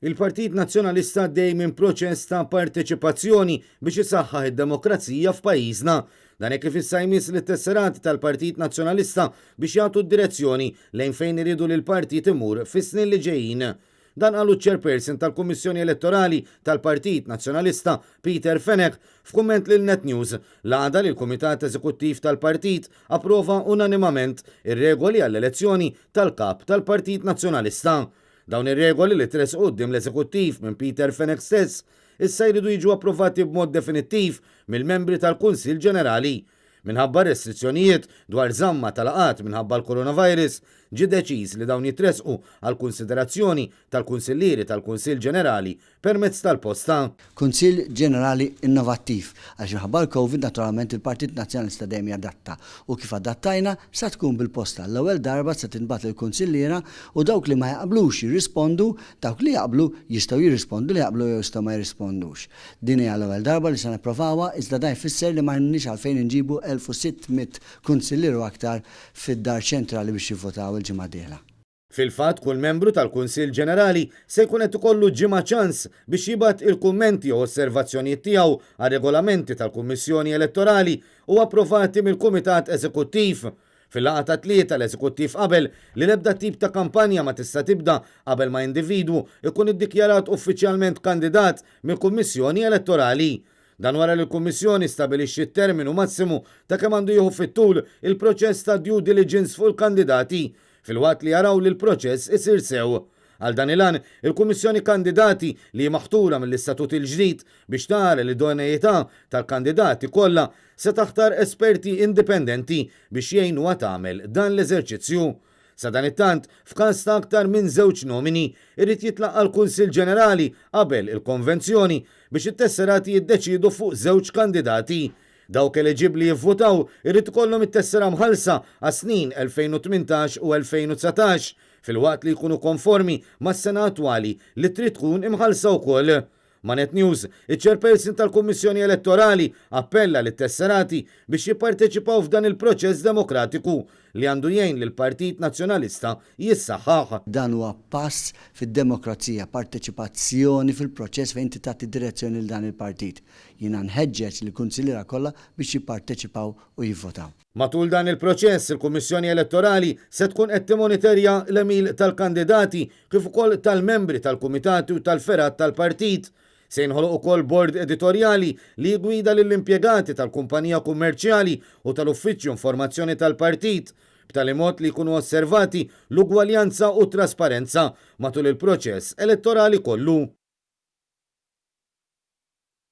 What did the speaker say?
Il-Partit Nazzjonalista għaddej minn proċess ta' parteċipazzjoni biex isaħħaħ id-demokrazija f'pajjiżna. Dan hekk kif issa jmiss lit-tesserati tal-Partit Nazzjonalista biex jagħtu d-direzzjoni lejn fejn iridu li l-partit imur fis-snin li ġejjin. Dan qalu ċ-Chairperson tal-Kummissjoni Elettorali tal-Partit Nazzjonalista Peter Fenech f'kumment lil Net News l-għada li l-Kumitat Eżekuttiv tal-Partit approva unanimament ir-regoli għall-elezzjoni tal-Kap tal-Partit Nazzjonalista. Dawn ir-regoli li tressqu quddiem l-Eżekuttiv minn Peter Fenech stess issa jridu jiġu approvati b'mod definittiv mill-membri tal-Kunsill Ġenerali. Minħabba r-restrizzjonijiet dwar żamma ta' laqgħat minħabba l-coronavirus, ġie deċiż li dawn jitressqu għall-kunsiderazzjoni tal-Kunsillieri tal-Kunsill Ġenerali permezz tal-posta. Kunsill Ġenerali innovattiv, għaliex minħabba l-Covid naturalment il-Partit Nazzjonalista dejjem jadatta u kif adattajna sa tkun bil-posta. L-ewwel darba se tintbagħat lill-kunsilliera u dawk li ma jaqblux jirrispondu, dawk li jaqblu jistgħu jirrispondu li jaqblu jew jistgħu ma jirrispondux. Din hija l-ewwel darba li se nipprovawha iżda dan jfisser li m'għandniex għalfejn inġibu 1,600 kunsillier u aktar fid-Dar Ċentrali biex jivvotaw il-ġimgħa d-dieħla. Fil-fatt, kull membru tal-Kunsill Ġenerali se jkun qed ikollu ġimgħa ċans biex jibgħat il-kummenti jew osservazzjonijiet tiegħu għar-regolamenti tal-Kummissjoni Elettorali u approvati mill-Kumitat Eżekuttiv. Fil-laqgħa tat-Tlieta, l-Eżekuttiv qabel li l-ebda tip ta' kampanja ma tista' tibda qabel ma individwu jkun iddikjarat uffiċjalment kandidat mill-Kummissjoni Elettorali. Dan wara li l-Kummissjoni stabilixxiet terminu massimu ta' kemm għandu jieħu fit-tul il-proċess ta' due diligence fuq il-kandidati, filwaqt li jaraw li l-proċess isir sew. Għal dan il-għan, il-Kummissjoni Kandidati, li hi maħtura mill-Istatut il-ġdid biex tara l-idoneità tal-kandidati kollha, se taħtar esperti indipendenti biex jgħinuha tagħmel dan l-eżerċizzju. Sadanittant, f'każ ta' aktar minn żewġ nomini, irid jitlaqqa' l-Kunsill Ġenerali qabel il-konvenzjoni biex it-tesserati jiddeċiedu fuq żewġ kandidati. Dawk eliġibbli jivvutaw irid ikollhom it-tessera mħallsa għas-snin 2018 u 2019, filwaqt li jkunu konformi mas-sena attwali li trid tkun imħallsa wkoll. Ma' Net News, iċ-Chairperson tal-Kummissjoni Elettorali appella lit-tesserati biex jipparteċipaw f'dan il-proċess demokratiku li għandu jgħin lill-Partit Nazzjonalista jissaħħaħ. Dan huwa pass fid-demokrazija, parteċipazzjoni fil-proċess fejn inti tagħti direzzjoni lil dan il-partit. Jiena nħeġġeġ lill-kunsilliera kollha biex jipparteċipaw u jivvotaw. Matul dan il-proċess, il-Kummissjoni Elettorali se tkun qed timonitorja l-għemil tal-kandidati kif ukoll tal-membri tal-kumitati u tal-fergħat tal-partit. Se jinħoloq ukoll bord editorjali li jiggwida lill-impjegati tal-kumpanija kummerċjali u tal-Uffiċċju Informazzjoni tal-Partit, b'tali mod li jkunu osservati l-ugwaljanza u t-trasparenza matul il-proċess elettorali kollu.